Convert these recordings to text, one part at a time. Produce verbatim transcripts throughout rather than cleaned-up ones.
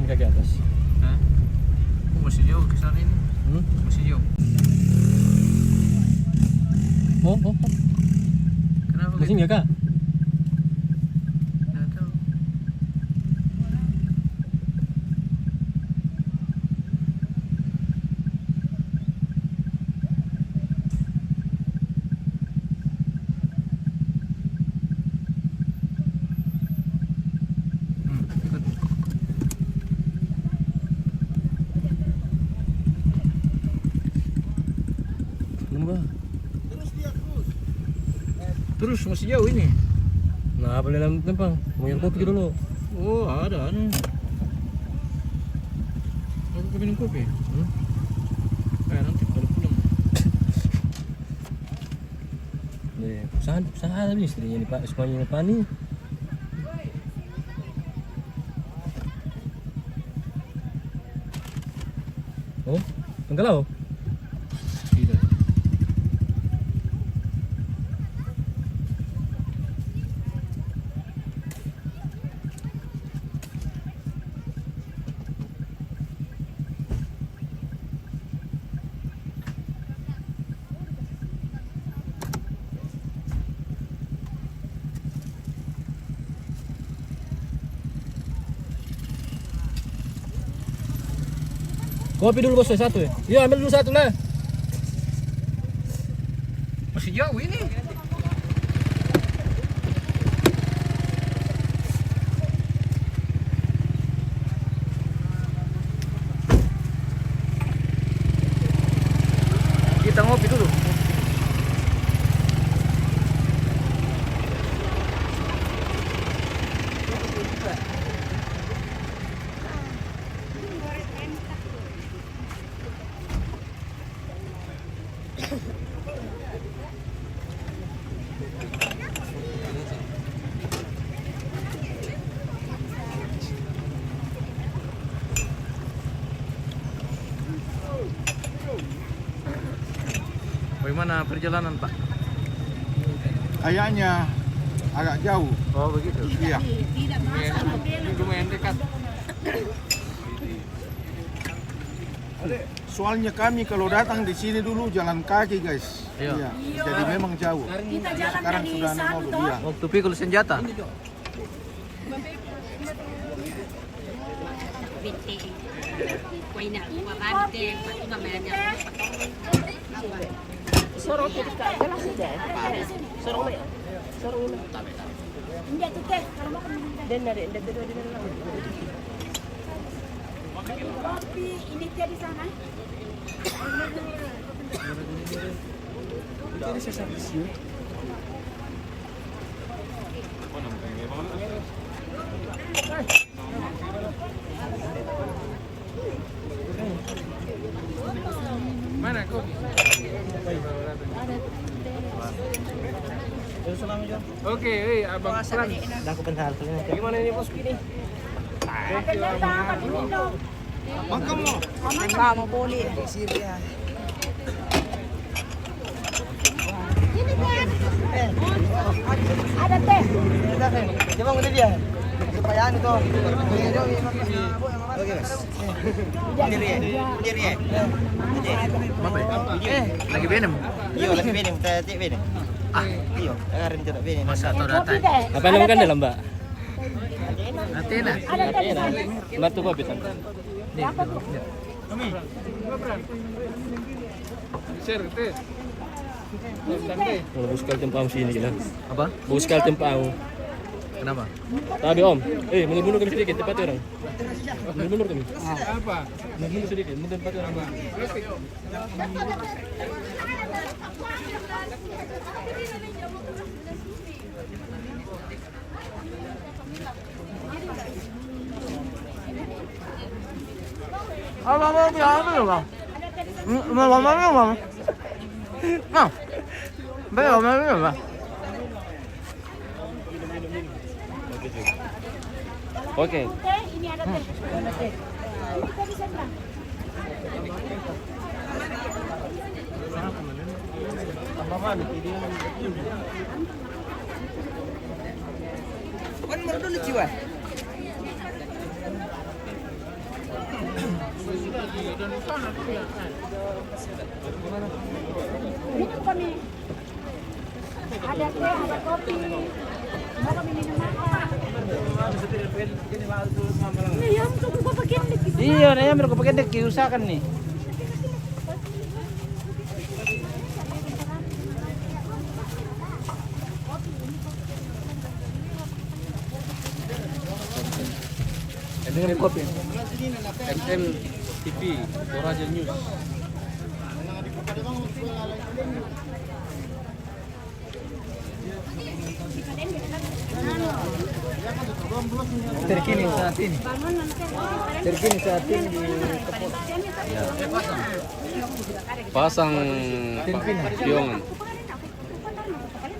Kaki atas. Hah? Oh, masih jauh ke sana ini. Hmm? Masih jauh. Oh, oh, oh. Kenapa? Masih gitu? Nggak, Kak? Nggak tahu. Hmm, ikut. Nunggu. Terus, masih jauh ini. Nah, apa dalam tempang? Mau minum kopi dulu. Oh, ada, ada. Aku minum kopi. Hmm? Eh, nanti kalau pulang. Nih, usaha, usaha habis ini, Pak. Semuanya Pak nih. Oh, tenggelam. Tidak. Kopi dulu, Bos, satu ya. Iya, ambil dulu satu lah. Masih jauh ini. Kita ngopi dulu. Bagaimana perjalanan, Pak? Kayaknya agak jauh. Oh, begitu. Iya. Lumayan, lumayan dekat. Soalnya kami kalau datang di sini dulu jalan kaki, guys. Iya. Iya. Jadi memang jauh. Kita jalan. Sekarang dari sudah naik mobil, Santo. Iya. Waktu pikul senjata. Sorong tadi, Kak, jelas tidak? Sorong, sorong. Enggak tuh, Teh, kalau makan minum teh. Dan dari, dari, dari, dari. Kopi, ini teh di sana. Jadi saya sampai sini. Mana kopi? Oke, eh, Abang Frans. Dah aku bentar, aku bentar. Gimana ini, Bos? Gini. Makan mo. Makan mo, puli. Siriya. Ada teh. Coba udah dia. Supaya anu tuh. Oke, Mas. Sendiri ya? Sendiri ya? Apa ya? Eh, lagi benem? Iya, lagi benem. Kita cek benem. Ah, iya. Sekarang kita benem. Masa atau datang? Apa namanya kan dalam, Mbak? Atena. Ada tadi sana. Batu kopi, Tante. Nih. Share, Teh. Kalau bagus sekali tempang sini, gila. Apa? Bagus sekali tempang. Kenapa? Tapi, Om, eh, mundur-mundur kami sedikit, tempat orang. Mundur-mundur kami. Apa? Mundur sedikit, mundur tempat orang. Apa mau diambil, Bang? Mau, mau, mau, mau. Nah, belum, belum, Bang. Oke. Ini ada teh. Ini tadi saya bilang. Kan menurut lu jiwa. Minum kami. Ada teh, ada kopi. Mau kami minum apa? Iya, yang coba pakai dikit. Iya, nah, yang berapa pakai dikit, usahakan nih. Dengerin kopi. M M T V, Toraja News. Terkini saat ini. Terkini saat ini di Pasang Pion.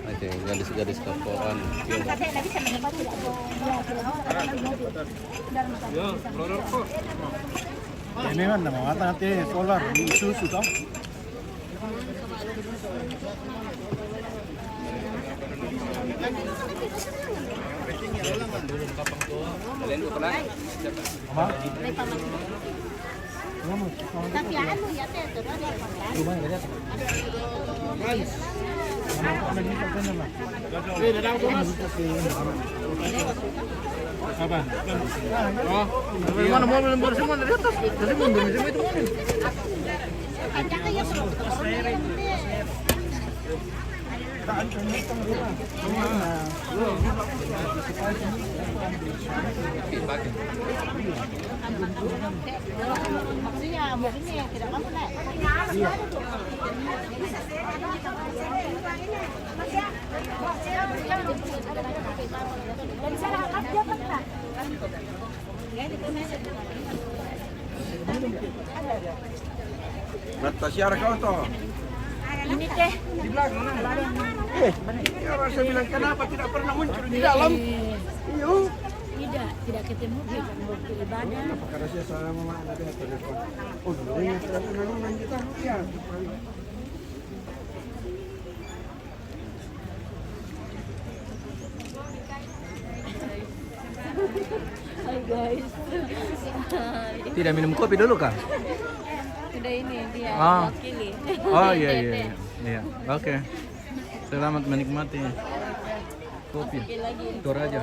Oke, gadis-gadis kapoan. Pion. Ini kan nama mata nanti solar di susu toh. Tapi anu ya, teh, itu ada yang makan. Apa? Oh, dari mana mau lembur semua dari atas? Dari mana semua itu mana? Maksudnya, maksudnya tidak mampu, Nak. Dan salah angkat dia, Pak. Natasha, kau toh? Ini teh. Di belakang, nah. Eh, ya, orang saya bilang, kenapa tidak pernah muncul di dalam? Iyo. Tidak, tidak ketemu di waktu ibadah. Karena saya sama mama ada telepon. Oh, dulu ya, ternyata memang lanjutan. Iya. Hai, guys. Hai. Tidak minum kopi dulu kah? Sudah ini dia. Ah. Wakili. Oh, iya, iya, iya. Iya. Oke. Selamat menikmati kopi. Masuk lagi. Toraja.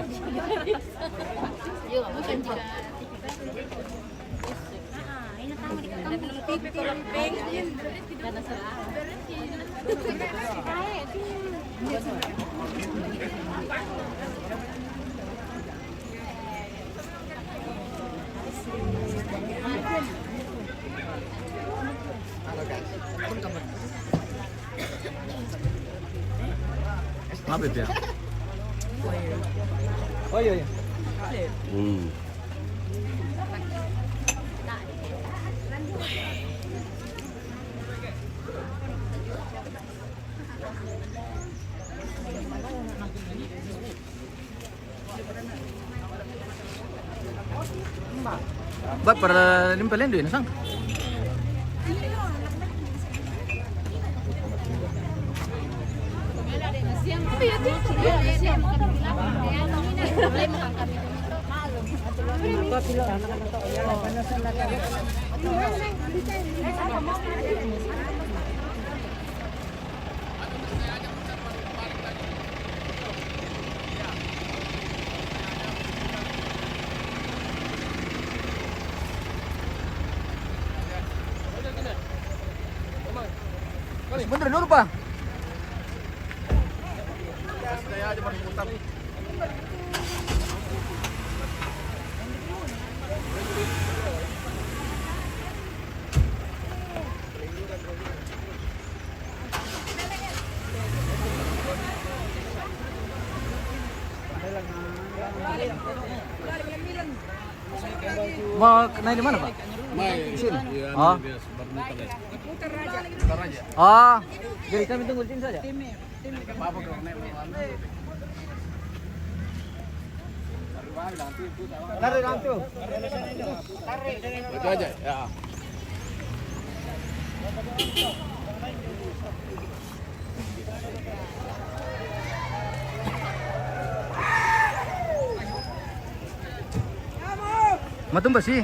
Yuk, makan, Cok. Apa itu ya? Oh, iya, iya. Hmm. Ba, para limpah lendu ini, sang. Bener dulu, Pak. Mau naik di mana, Pak? Mai, di sini? Iya, oh. Biasa, baru muter ya. Muter aja. Oh, jadi kami tunggu di sini saja. Apa kalau naik mau anu? Lari nanti. Itu aja, ya. Matumba sih.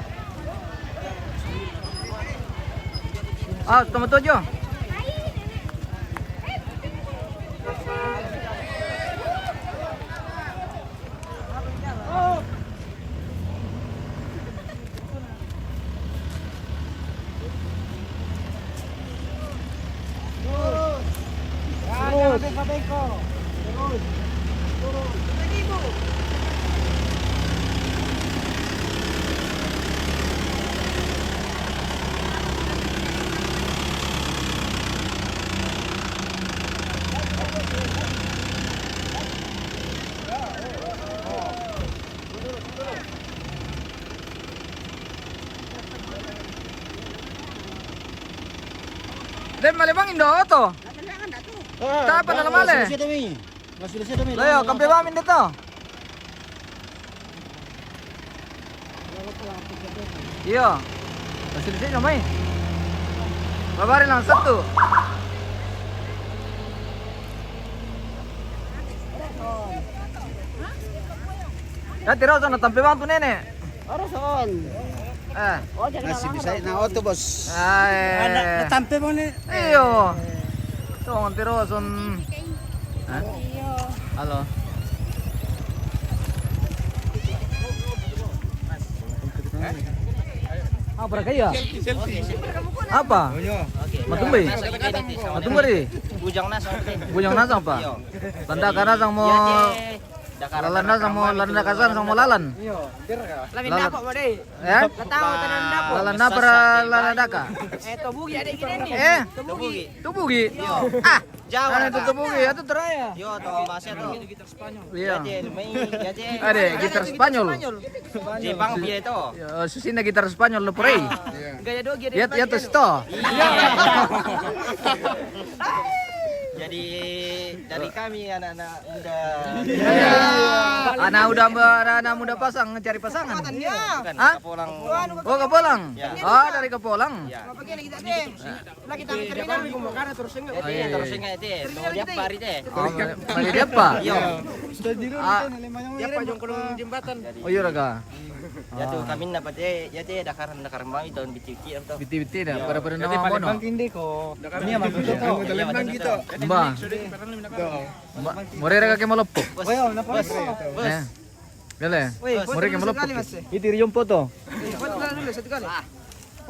Ah, tomato jo. Dem male bang indo oto. Tapa na lamale. Loyo, kampe bamin deto. Iyo. Masih di sini, mai. Babari lang satu. Ya, tiro sana tampe bang tu nene. Oro son. Eh. Oh, jadi nasi bisa na oto, bos. Ay. Natampe mo ni. Iyo. Tong tiro son. Hah? Iyo. Halo. Apa kayo? Apa? Matumbe. Matumbe. Bujang nasang. Bujang nasang apa? Iyo. Tanda karena sang mo. Lalan na sang mo, lalan na kasan sang mo lalan. Lamin dako mo deh. Eh? Latao tanan dako. Lalan na para lalan daka. Eh, tobugi ada gini nih. Eh? Tobugi. Tobugi. Ah. Jawa. Ano to tobugi? Ato taraya. Yo, to bahasa to. Iya. Jaje, may jaje. Ada gitar Spanyol. Jepang dia itu. Ya, susina gitar Spanyol lo pray. Gaya dogi ada. Ya, ya to sto. Jadi dari kami anak-anak muda. Anak udah anak-anak muda pasang cari pasangan. Iya. Bukan, Kapolang. Oh, Kapolang. Ya. Oh, dari Kapolang. Ya. Apa gini kita nih? Lah kita mikirnya. Terus ingat itu. Mau dia pari deh. Oh, mari dia apa? Iya. Ah. Dia apa jongkol jembatan? Oh, iya raga. Ya tu kami dapat eh ya tu dakaran dakaran mami tahun biti-biti atau. Biti-biti dah. Pada-pada nama mono. Bangking deh ko. Ini sama kita. Bang. Mbak, morera kake malopo. Bos. Bos. Eh. Gale. Morera kake malopo. Iti riyon foto. Foto dulu satu kali.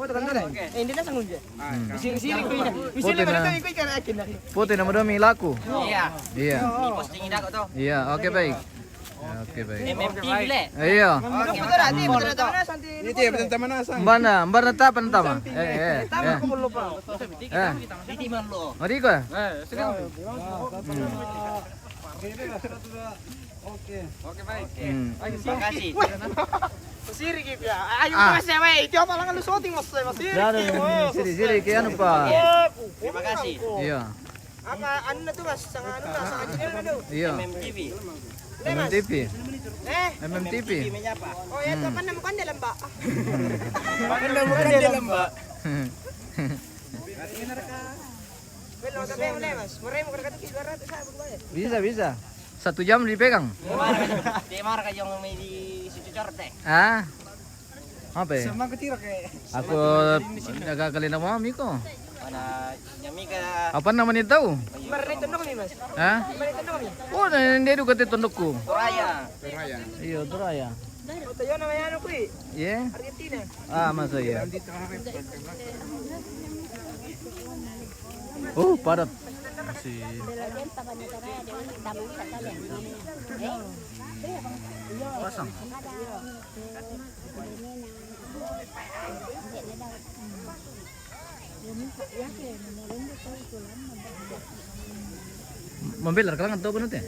Foto kan dulu. Eh, ini dah sanggup je. Sini sini ku. Sini mana tu ikut kan akin. Foto nama domi laku. Iya. Iya. Ini posting ini aku tuh. Iya, oke baik. Oke baik. M M T V le. Iya. Foto dah ni, foto dah mana santi. Ini dia foto mana sang. Mbana, mbana ta apa nama? Eh, eh. Tamu aku lupa. Eh. Ini man lo. Mari ko. Eh, sekarang. Oke. Oke, baik. Terima kasih. Siri gitu ya. Ayo mas ya, weh. Itu apa lang lu syuting mas, mas Siri. Siri, Siri, kayak anu pak. Terima kasih. Iya. Apa anu na tu mas, sang anu na, sang engineer na tu. Iya. M M T V. M M T V. Eh? M M T V. M M T V menyapa. Oh ya, tu apa nama kan dalam mbak? Apa nama kan dalam mbak? Belum tapi yang mana mas? Murah mau kerja tu tiga ratus saya berbayar. Bisa, bisa. Satu jam dipegang. Di mana? Di mana kajong may di si cucor teh? Ah? Apa ya? Sama ketirak kayak. Aku jaga kali nama mami ko. Mana nyami ka? Apa namanya tahu? Mari tunduk ni mas. Hah? Mari tunduk ni. Oh, dia juga tundukku. Toraya. Iya, Toraya. Kota yo namanya anu kui. Iya. Argentina. Ah, masa iya. Oh, padat. Masih pasang. Mambelar kalangan tau ko nate.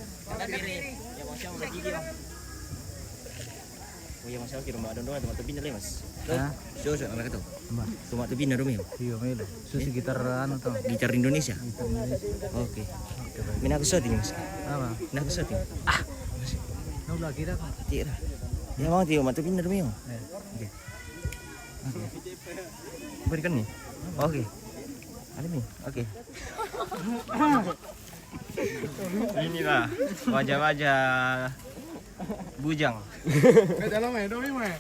Oh iya mas, kira mbak dong dong, tomat tubina le mas. Hah? Jauh jauh anak itu. Mbak. Tomat tubina dong yo. Iya, melo. Susi gitar anu to. Gitar Indonesia. Gitar Indonesia. Oke. Mina aku syuting mas. Apa? Mina aku syuting. Ah. Nau lagi dah. Tira. Ya mau tio tomat tubina dong yo. Oke. Berikan nih. Oke. Ada nih. Oke. Inilah wajah-wajah bujang. Eh, dalam eh, dong, eh.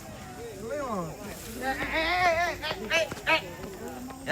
Ya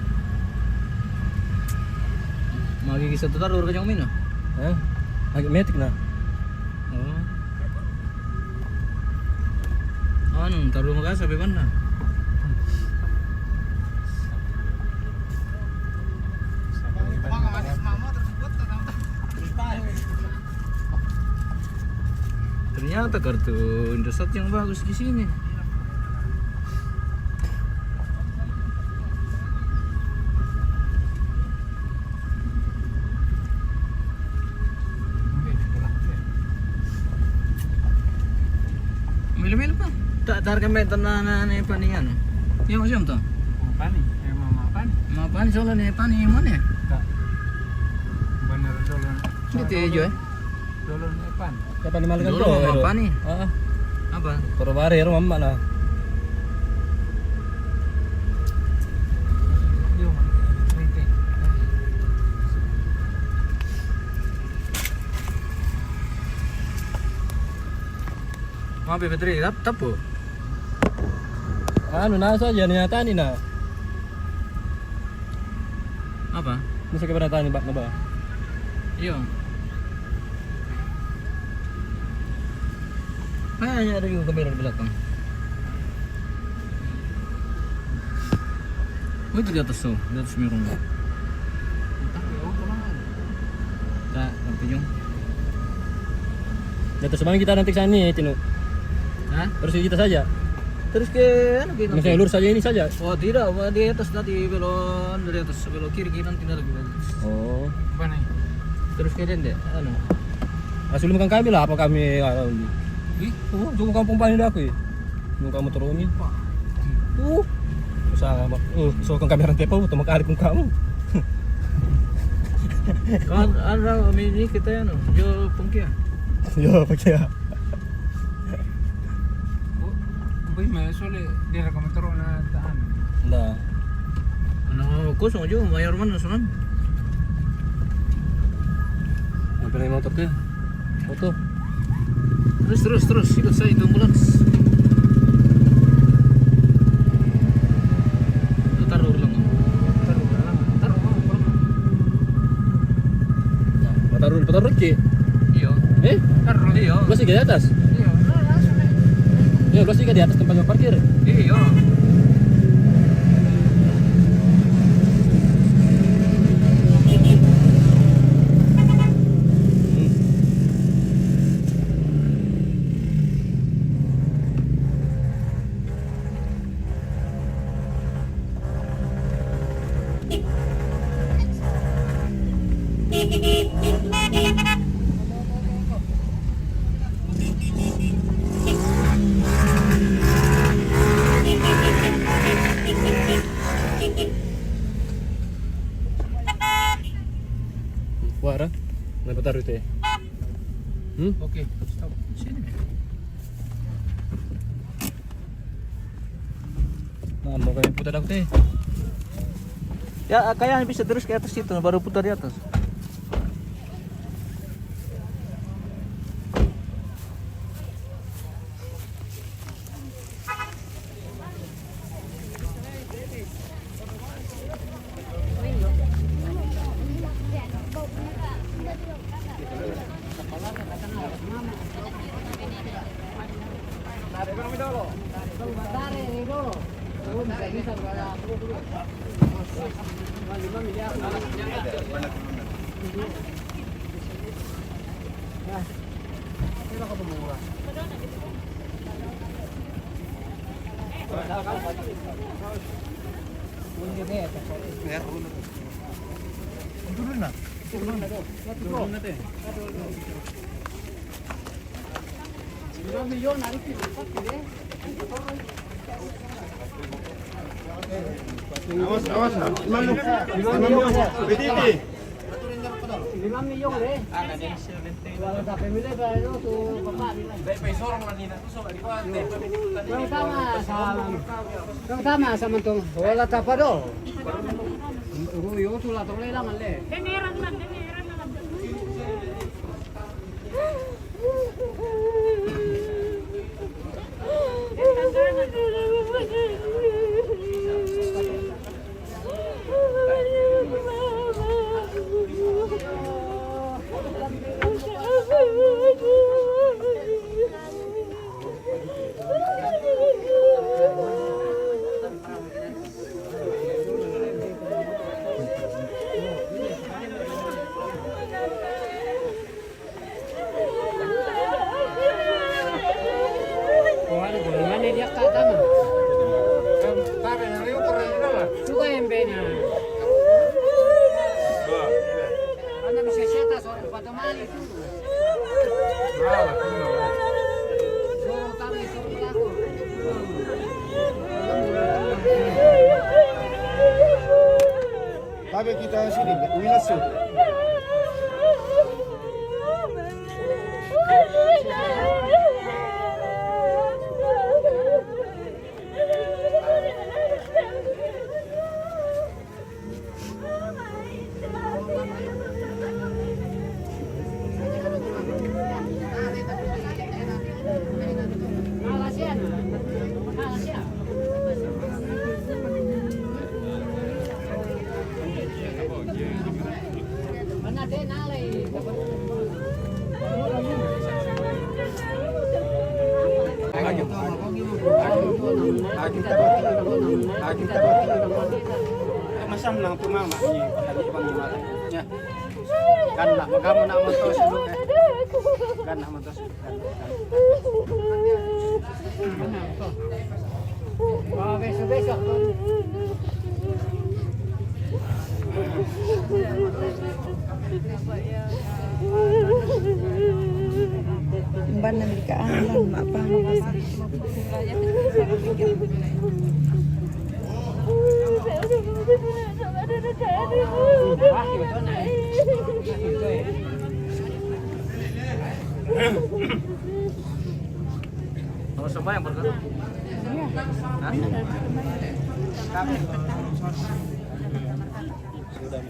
Magigisa tu taru ka jang mina. Eh? Lagi metik na. Oh. Anu, taru makasa pe banda. Ternyata kartu Indosat yang bagus di sini. Milo-milo pa. Tak tar kami tanah na ni paningan. Yang macam tu. Pani, eh, mama pani. Mama pani soalnya pani mana? Tak. Benar dulu. Ini tu hijau, eh. Dulu ni pan. Dapat lima kali. Dulu mama pani. Ah, ah. Apa? Baru-baru ya, mama lah. Mape Fitri, tap tapu. Anu, na saja ni tani na. Apa? Ini saya kepada tani, Pak, apa? Iyo. Kayaknya ada juga kamera di belakang. Oh, itu di atas tu, di atas mirung. Tak, tapi jom. Di atas mana kita nanti sana, Tino? Hah? Terus kita saja. Terus ke anu kita. Maksudnya lurus saja ini saja. Oh, tidak, di atas tadi belok, dari atas belok kiri, kiri nanti ada lagi. Oh. Apa ni? Terus kaya dende, anu. Asli bukan kami lah, apa kami, anu, di. Ih, oh, jauh kampung paling aku, eh. Nung kamu turuni. Wah. Uh. Susah, Mak. Uh, so kang kami orang tepo, teman kali kung kamu. Kan ada ini kita, anu, jual pengkia. Yo, pengkia. Oh, boy, may sole, di ra ka mataro na taan. Nda. Ano, kosong aja, mayor man, sunan. Ang pinay motor ko yun. Oto. Terus, terus, terus. Ikut saya itu ambulans. Taruh lang. Taruh lang. Taruh lang. Nah, pataruh, pataruh, Ki. Iyo. Eh? Taruh lang. Iyo. Masih di atas? Iyo. Nah, langsung, eh. Ya, masih di atas tempat parkir. Iyo. Wara, na pataruh itu ya? Hmm? Oke, stop. Sini. Nah, mau kami putar aku teh. Ya, kayaknya bisa terus ke atas situ, baru putar di atas. Awas, awas. Lima mil. Lima mil. Petit. Lima mil, eh. Wala sa pamilya, pero su papa, lima. Kang tama sa, kang tama sa mantong, wala ta pa do. Ruyo, su la tole lang, ale. Suka yang bena. Anda bisa siapa, seorang patomali itu. Suruh kami, suruh takut. Tapi kita sini, uilas su. Masam lang tumama ni patani pang mata. Ya. Kan nak magamu nak mentos dulu, eh. Kan nak mentos. Oh, besok-besok. Ban nan di ka alam, mak paham apa sih? Kalau semua yang bergerak. Hah? Sudah.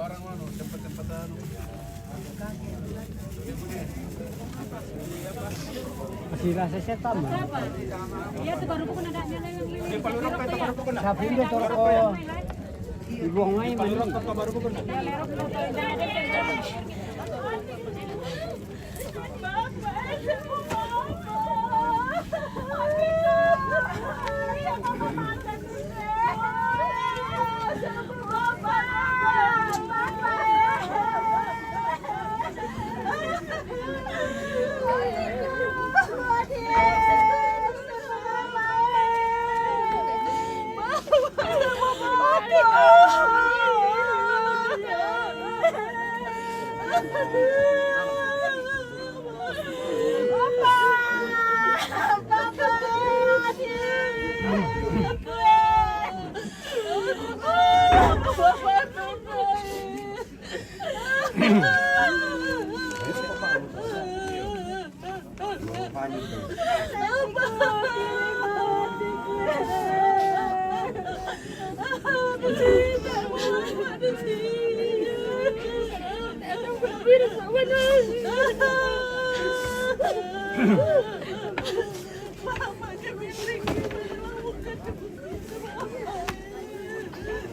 Barang anu, tempat-tempat anu. Masih rasa setan, Bang. Iya, tuh baru bukan ada nyala yang ini. Sapi itu toko. Dibuang aja, Bang.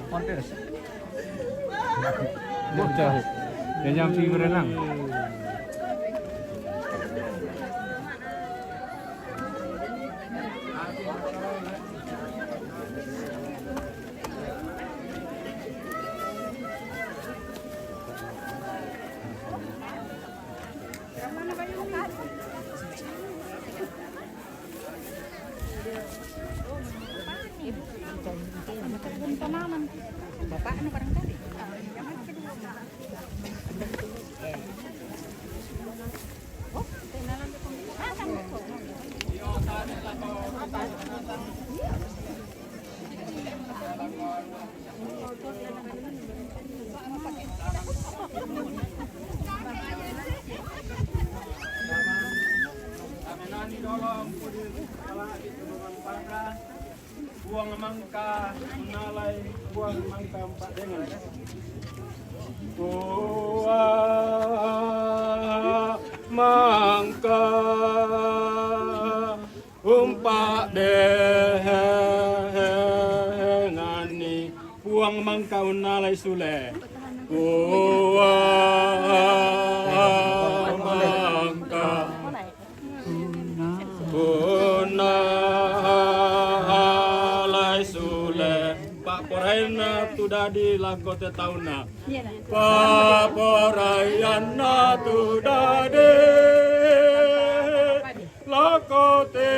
Montes. Bocah. Jangan sampai berenang. Buang mangka nalai, buang mangka empat dengan. Buang mangka Umpa dengani puang mangka unalai sule. Puang mangka unalai sule. Pak poraina tu dadi lako te tauna. Pak poraianna tu dadi. Lako te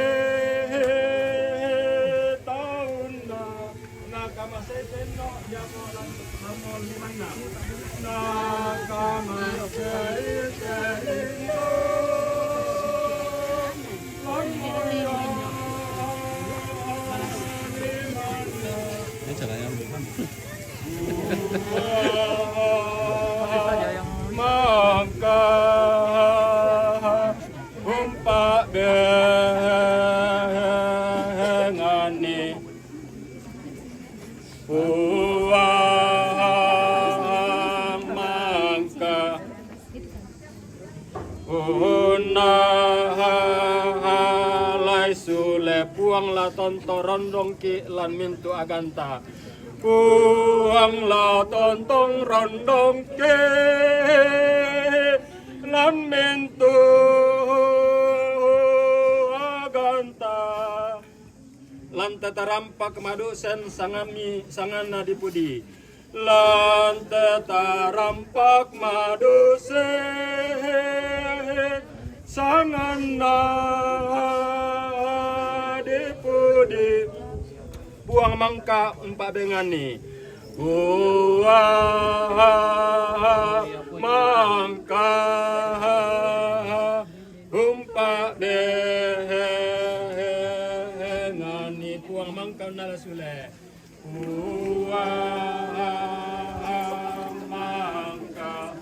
taunna, nakamasei tenno jamo lan-, jamo limanna. Nakamasei tenno jamo limanna. Ini caranya. Mangka Umpa dengani puang mangka unalai sule puang la tontorondong ki lan mintu aganta. Puang la tontong rondong ke lamin tu aganta. Lan tatarampak madusen sangami, sanganna dipudi. Lan tatarampak madusen sanganna dipudi. Puang mangka umpak bengani. Puang mangka umpak bengani. Puang mangka nala sule. Puang mangka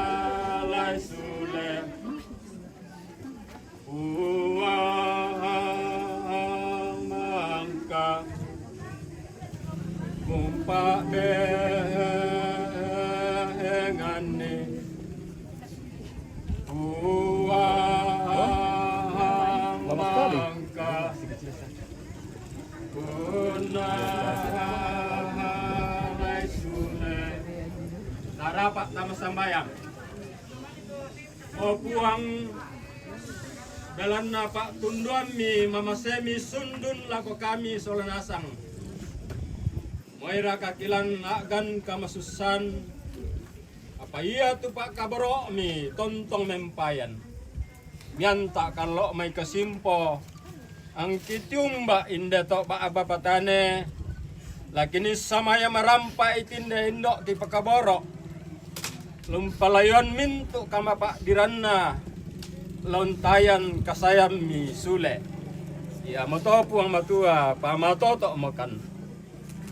unalai sule. Puang mangka umpak bengani. Puang mangka unalai sule. Tarapak tama sambayang. O Puang, belanna pa'tunduammi mamasemi sundun lako kami sola nasang. Moira kakilan a'gan kamasussan, apa ia tu pa'kaboro'mi tontong mempayan. Mianta kallo mai kasimpo, angki tiumba inde to ba-, bapatane, lakini samaya marampa itinde indo kipakaboro. Lumpalayuan mintu kamapa'diranna, lontayan kasayammi sule. Iamoto Puang Matua, pamatoto mokan.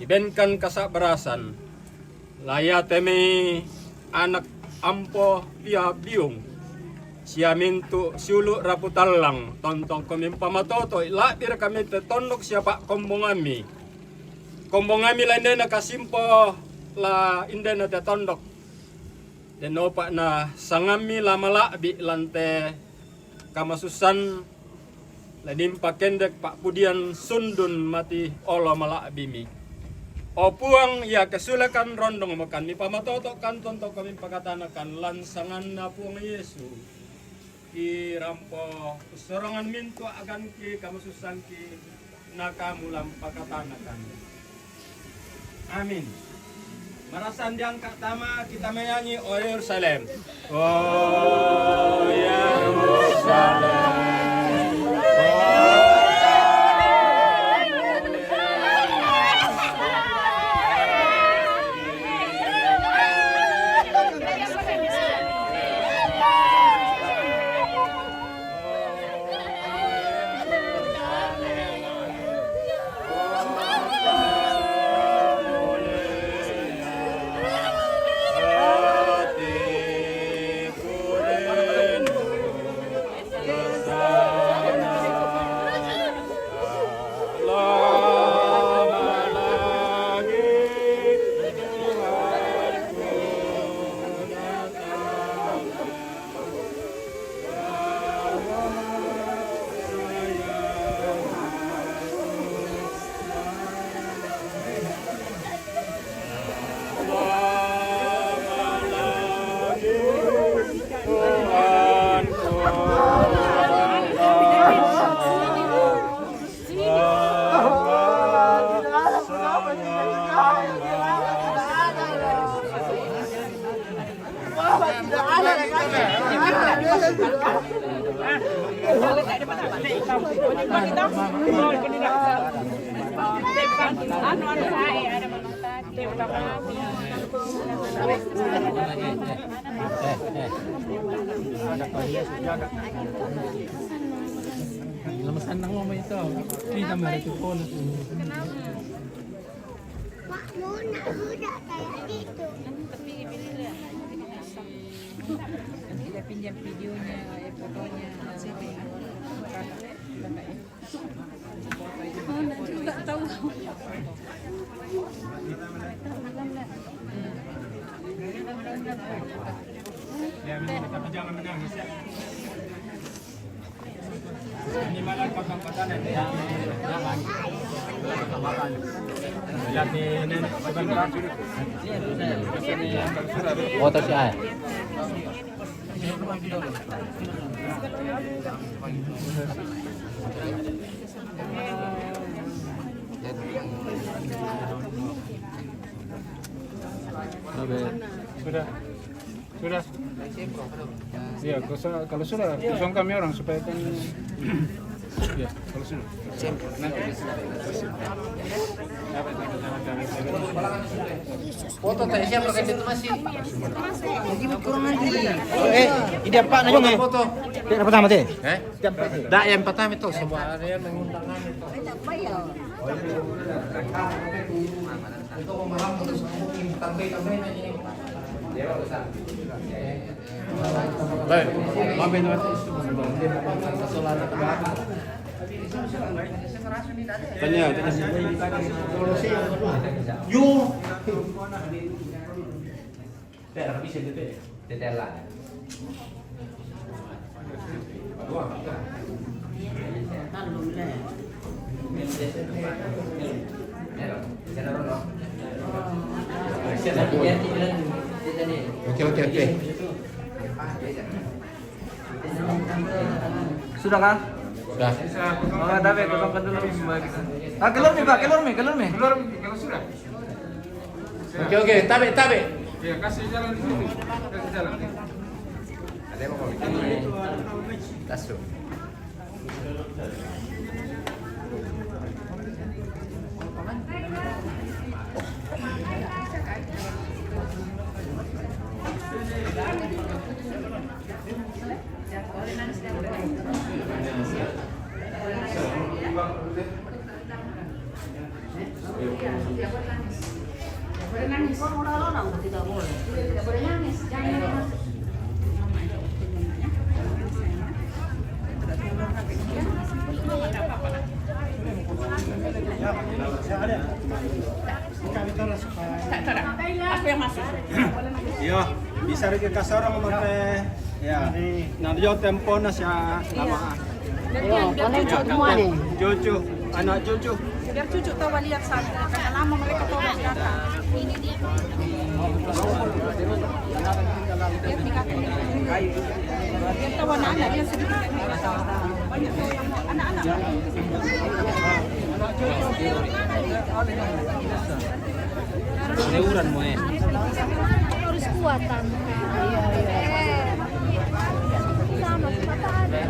Ibenkan kasabbarasan. Layatemi anak ampo pia biung. Siamintu siulu rapu tallang, tontong komi pamatoto, la'bir kami te tondok siapa kombongammi. Kombongammi lainena kasimpo la indena te tondok. Denopa na sangammi la mala'bi lante kamasussan, la nimpakendek pa'pudian sundun mati olo mala'bimi. O Puang, ia kesulekan rondong makan mipamatoto kan tonto kami pakatanakan lan sanganna Puang Yesu. Ki rampo ussorongan mintu aganki kamasussanki nakamulang pakatanakan. Amin. Marasan diangkat tama kita menyanyi, O Yerusalem. O Yerusalem. Lemesan nang mama itu. Ini tambah ada tuh. Mak, mau nak budak kayak gitu. Kita pinjam videonya, eh, fotonya. Mana juga tahu. Ya, tapi jangan menangis ya. Ini malah Foto si Ai. Sudah. Sudah. Iya, kalau sudah, kosong kami orang supaya kan. Iya, kalau sudah. Nanti. Foto tadi siapa kan itu masih? Jadi kurang nanti. Eh, ini apa najong eh? Foto. Tidak pertama teh. Eh? Tidak yang pertama itu semua ada yang mengundang itu. Baik, mampir nanti. Tanya, tanya. Yo. Tidak bisa itu. Tetela. Oke, oke, oke. Sudah kah? Sudah. Oh, ada be, kosongkan dulu. Ah, keluar mi, Pak, keluar mi, keluar mi. Keluar mi, kalau sudah. Oke, oke, tabe, tabe. Ya, kasih jalan di sini. Kasih jalan. Ada yang mau kopi? Langsung. Aku yang masuk. Iya, bisa lagi kasih orang mau pakai. Ya, nah dia tempo nasi ya, nama. Cucu, anak cucu. Biar cucu tahu lihat sana. Karena lama mereka tahu datang. Biar tahu anak-anak dia sedikit. Banyak tahu yang anak-anak. Leuran mo eh. Harus kuat, Tante. Sama, mata ada.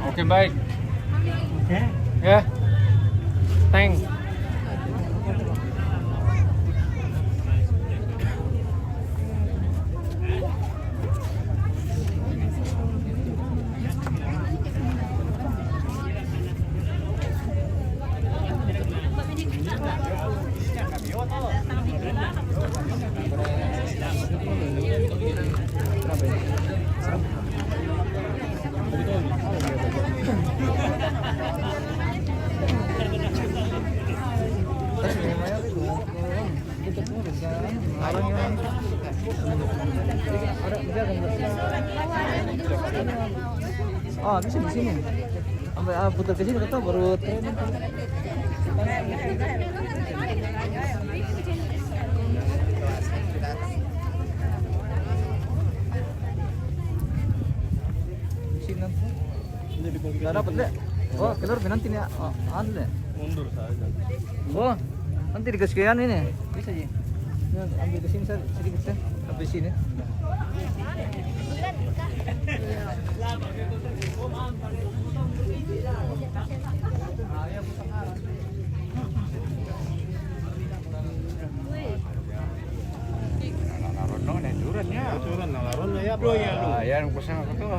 Oke, baik. Oke. Ya. Thanks. Oh, bisa di sini. Sampai ah, putar ke sini, kita baru tren. Di sini. Nggak dapat, Dek. Oh, keluar nanti nih. Oh, anu, Dek. Mundur saja. Oh, nanti dikasih ke anu ini. Bisa, Ji. Ya, ambil ke sini, saya sedikit, saya. Sampai sini. Ah, ya, yang pesan apa tuh?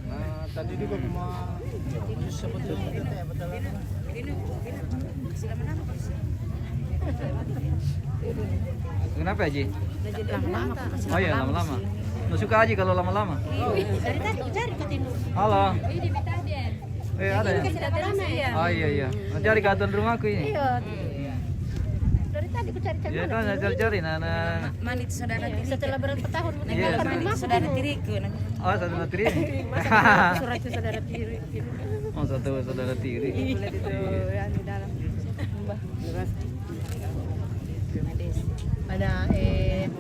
Nah, tadi juga cuma jus sebetulnya kita ya, betul. Kenapa, Haji? Lama-lama. Oh iya, lama-lama. Nggak suka, Haji, kalau lama-lama? Iya, dari tadi ku cari ke timur. Halo. Ini di Bitaden. Eh, ada ya? Ini kasih lama-lama ya? Oh iya, iya. Nanti hari ke tuan rumahku ini. Iya. Dari tadi ku cari-cari. Iya, kan, cari-cari, nah, nah. Mana itu saudara Tiri? Setelah berapa tahun? Iya. Mana itu saudara Tiriku, nah. Oh, saudara Tiri. Masa surat saudara Tiri. Oh, satu saudara Tiri. Iya, boleh itu, ya, di dalam. Mbah. Ada, eh,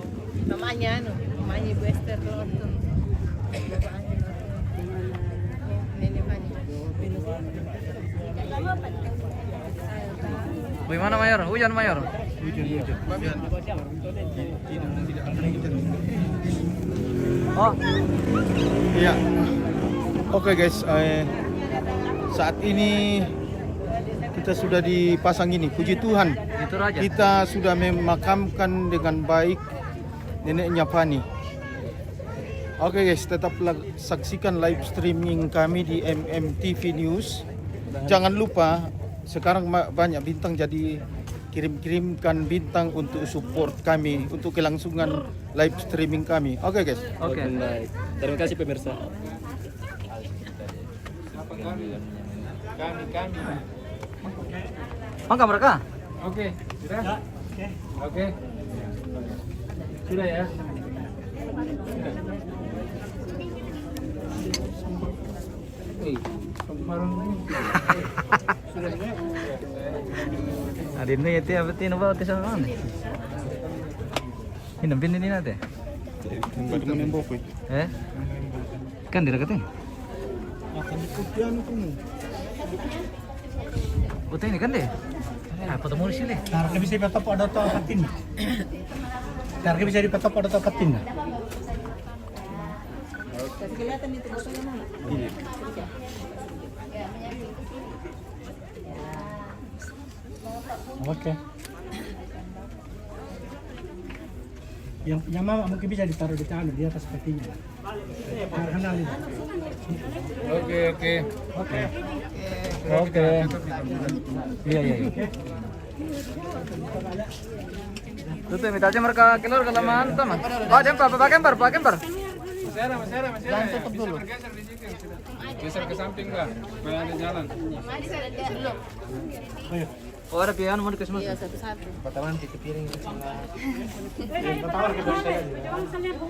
mamanya, anu, mamanya Ibu Esther Lorton. Nenek Fani. Bagaimana, Mayor? Hujan, Mayor? Hujan, hujan. Oh. Iya. Oke, guys, eh, saat ini kita sudah dipasang ini. Puji Tuhan. Itu raja. Kita sudah memakamkan dengan baik neneknya Fani. Oke, guys, tetaplah saksikan live streaming kami di M M T V News. Jangan lupa, sekarang ma-, banyak bintang, jadi kirim-kirimkan bintang untuk support kami, untuk kelangsungan live streaming kami. Oke, guys. Oke. Oke, baik. Terima kasih, pemirsa. Kami, kami. Mangga mereka? Oke, sudah? Ya, oke. Oke. Sudah ya? Sudah. Wih, kemarin ini. Sudah ya? Adinda ya, tiap betin bawa ke sana. Ini nampin ini nanti. Tempat menembok, weh. Eh? Kan dia dekat ini. Akan diikuti anu kamu. Uta ini kan deh. Ah, foto mulu sini. Tarke bisa dipatop ada tau patin. Tarke bisa dipatop ada tau patin. Iya. Oke. Yang punya mama mungkin bisa ditaruh di sana, di atas petinya. Karena ini. Oke, oke. Oke. Oke. Iya, iya, iya. Tuh, tuh, minta aja mereka keluar kalau mantap, mah. Pak, jempar, Pak, kempar, Pak, kempar. Masih ada, masih ada, masih ada. Jangan tutup dulu. Geser ke samping lah, supaya ada jalan. Oh, ada pian mau dikasih masuk. Iya, satu-satu. Pertama, nanti ke piring ke sebelah.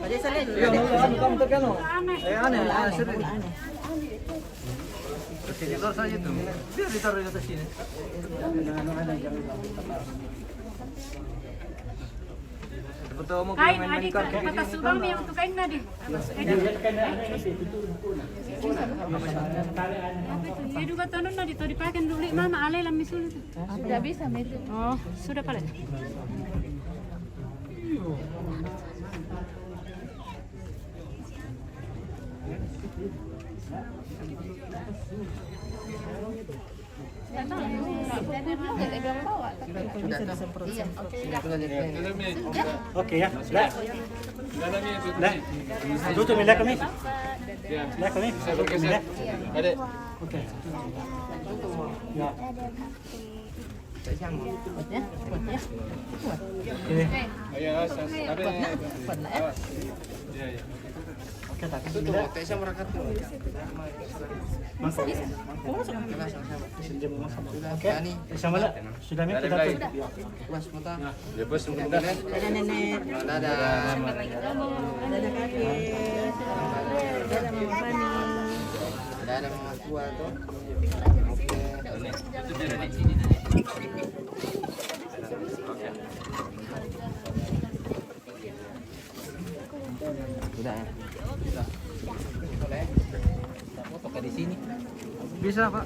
Ada saya. Iya, mau anu, kamu tekan, oh. Eh, aneh, aneh, serius. Kasih di luar saja tuh. Biar ditaruh di atas sini. Kain, Adi, kata subang ni yang tu kain, Nadi. Dia juga tanu, Nadi, tu dipakai dulu, Mama, ale lam misul. Sudah bisa, itu. Oh, sudah pala. Oke, ya. Dah. Dah. Tutup, lihat kami. Lihat kami. Tutup, lihat. Oke. Ya. Oke. Iya, iya. Oke, tapi sudah. Oke, sama-sama. Sudah, Mi, kita tutup. Puas, Kota. Ya, bos, sudah. Dadah, Nenek. Dadah. Dadah, Kakek. Dadah, Mama Fani. Dadah, Mama Tua, tuh. Oke. Sudah. Foto di sini. Bisa, Pak.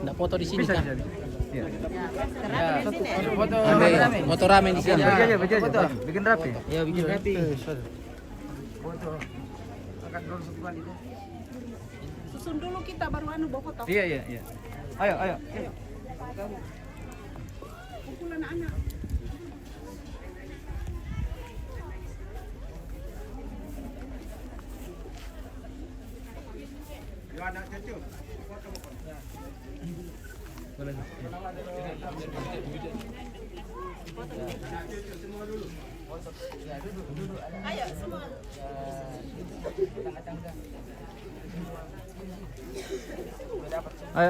Nggak foto di sini, bisa, Kak? Bisa, bisa. Iya. Ya. Foto rame. Foto rame di sini. Iya, iya, iya, iya. Foto. Bikin rapi. Iya, bikin rapi. Iya, iya. Foto. Angkat drone satu kali, tuh. Susun dulu kita, baru anu, bawa foto. Iya, iya, iya. Ayo, ayo. Kumpul anak-anak. Ayo,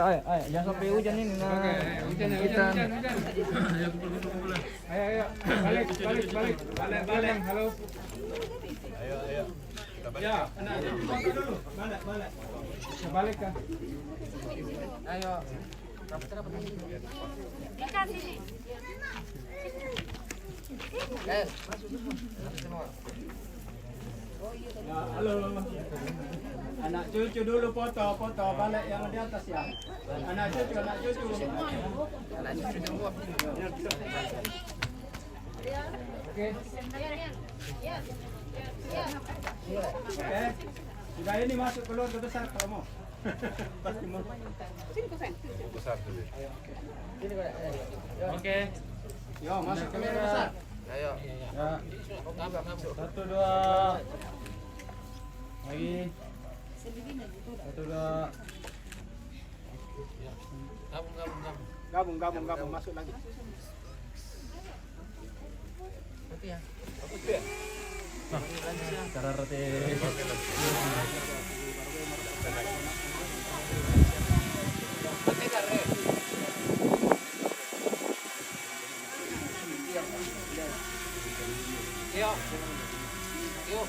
ayo, ayo, jangan sampai hujan ini. Nah, hujan, hujan, hujan, hujan. Ayo, kumpul, kumpul, kumpul. Ayo, ayo, balik, balik, balik, balik, balik, halo. Ayo, ayo. Ya, anak, dulu, dulu, balik, balik. Balik, Kak. Ayo. Rapat, rapat. Ikan sini. Eh, masuk, masuk. Ya, halo. Anak cucu dulu foto, foto balik yang di atas ya. Anak cucu, anak cucu. Anak cucu semua. Oke. Oke. Sudah ini masuk keluarga besar kamu. Pasti mau. Besar tuh. Oke. Yo, masuk kamera besar. Ayo. Ya. Satu, dua. Lagi. Satu, dua. Gabung, gabung, gabung. Gabung, gabung, gabung, masuk lagi. Berarti ya. Nah, cara roti. Iya. Yuk.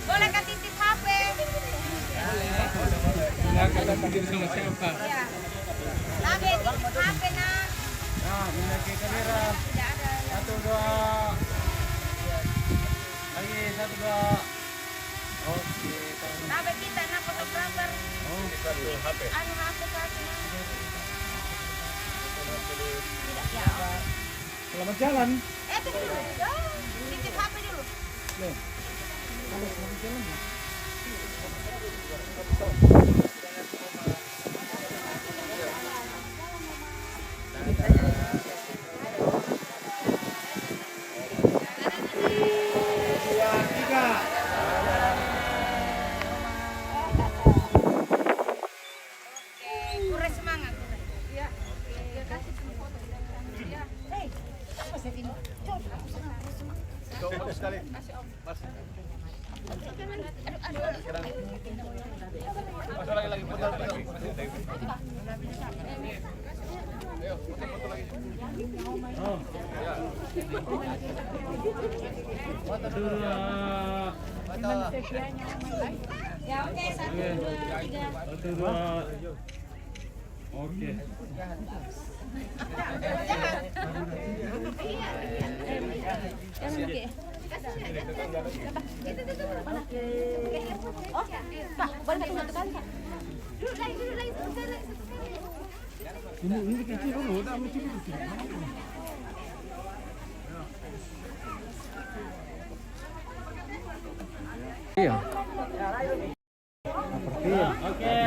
Boleh ka titip H P? Boleh. Boleh. Boleh ka titip sama siapa? Iya. Lagi titip H P, nak. Nah, pindah ke kamera. Tidak ada. Satu, dua. Lagi, satu, dua. Oke, taruh. Tapi kita nak fotografer. Oh. Ini satu H P. Anu H P satu. Tidak, ya. Selamat jalan. Eh, tunggu dulu. Oh, titip H P dulu. Loh. Kalau selamat jalan ya? Oke, kuras semangat. Iya. Iya, kasih foto. Iya. Hei, apa sih ini? Coba. Coba sekali. Kasih Om. Mas. Masuk lagi, lagi, putar, putar. Satu, dua. Ya, oke, satu, dua, tiga. Satu, dua. Oke. Jangan, oke. Oh, Pak, boleh satu kali, Pak? Duduk lagi, duduk lagi, satu kali lagi, satu kali. Ini, ini kecil dulu, udah, ini kecil dulu. Iya. Iya.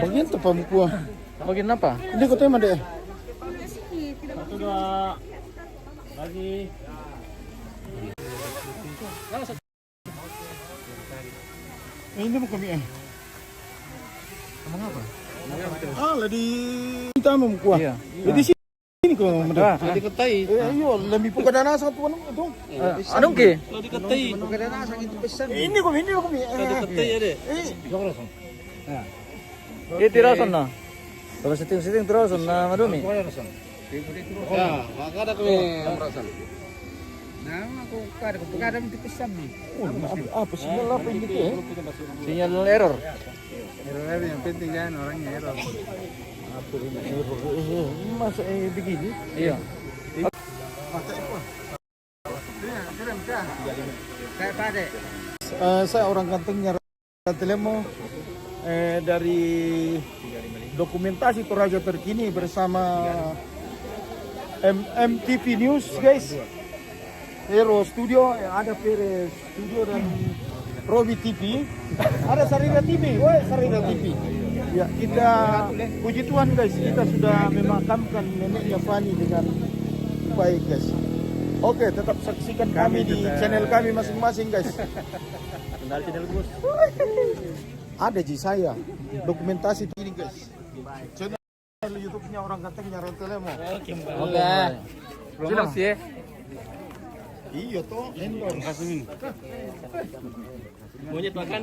Bagian tu pamukua. Bagian apa? Ini kau tema deh. Satu, dua. Lagi. Eh, ini bukan mi, eh. Emang apa? Ah, lah di kita mau kuah. Iya. Jadi sini kau. Ah, ah. Jadi ketai. Eh, iyo, lebih bukan dana sangat tuan itu. Eh, anu ke? Lah di ketai. Bukan dana sangat itu pesan. Eh, ini kau, ini kau mi. Lah di ketai ya, deh. Eh. Iya, tirason na. Kalau setting-setting tirason na madumi. Ya, makada kami merasan. Nah, aku kada, aku kada mesti pesan ni. Oh, apa, apa sinyal apa ini, eh? Sinyal error. Error apa yang penting kan orangnya error. Apa ini error? Eh, eh, masa, eh, begini? Iya. Masa itu. Eh, saya orang gantengnya Telemo, eh, dari dokumentasi Toraja terkini bersama M M T V News, guys. Hero Studio, eh, ada Pere Studio dan Robi T V. Ada Sarina T V, woi, Sarina T V. Ya, kita, puji Tuhan, guys, kita sudah memakamkan neneknya Fani dengan baik, guys. Oke, tetap saksikan kami di channel kami masing-masing, guys. Kenal channel, Bos. Ada ji saya dokumentasi ini, guys. Channel YouTube-nya orang gantengnya Rentelemo. Oke, Mbak. Oke. Promosi ya. Iya toh, endorse. Monyet makan.